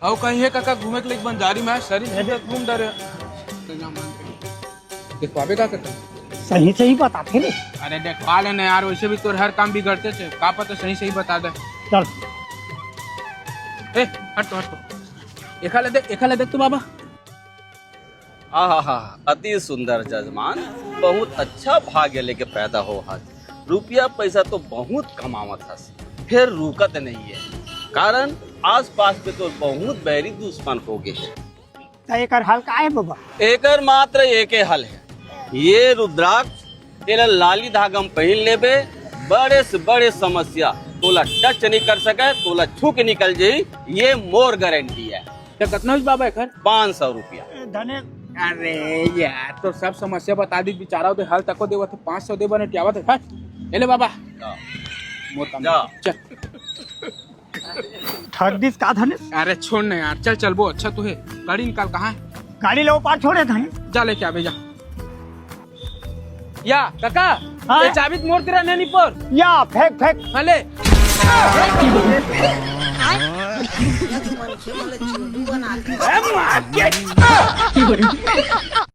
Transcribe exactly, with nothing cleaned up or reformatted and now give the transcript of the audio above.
अउ कहीं हे कका घूमे के लिए बंजारी में, शरीर अरे। घूम डरे। देखवाबे का कका? सही सही बताथे रे। अरे देखवा लेना यार, वैसे भी तोर हर काम बिगड़ते थे, का पता सही सही बता दे। चल। ए, हट तो, हट तो। एखा ले देख, एखा ले देख तो बाबा। आहा, अति सुंदर जजमान, बहुत अच्छा भाग्य लेके पैदा हो हस। रुपया पैसा तो बहुत कमावत हस, फिर रुकत नहीं है, कारण आसपास में तो बहुत बैरी दुश्मन हो गए। त एकर हल का है बाबा? एकर मात्र एके हल है, ये रुद्राक्ष, एला लाली धागा में पहिन लेबे, बड़े से बड़े समस्या तोला टच नहीं कर सके, तोला छू के निकल जाई, ये मोर गारंटी है। तो कितना हुई बाबा एकर? पाँच सौ रुपया। ए, धने। अरे यार, तो सब समस्या बता दी, बेचारा तो हल तको देवत है, पाँच सौ देबा ने टियावत है। हट, ए ले बाबा। जा। मोर काम जा। चल। ठग दिस का धने? अरे छोड़ ना यार, चल चल वो अच्छा तो है। गाड़ी निकाल, कहाँ है? गाड़ी ले वो पार छोड़े धने। जा लेके आबे जा। या काका, हाँ? ये चाबी तो मोर तीर नहीं पर। या फेंक फेंक। हाँ ले।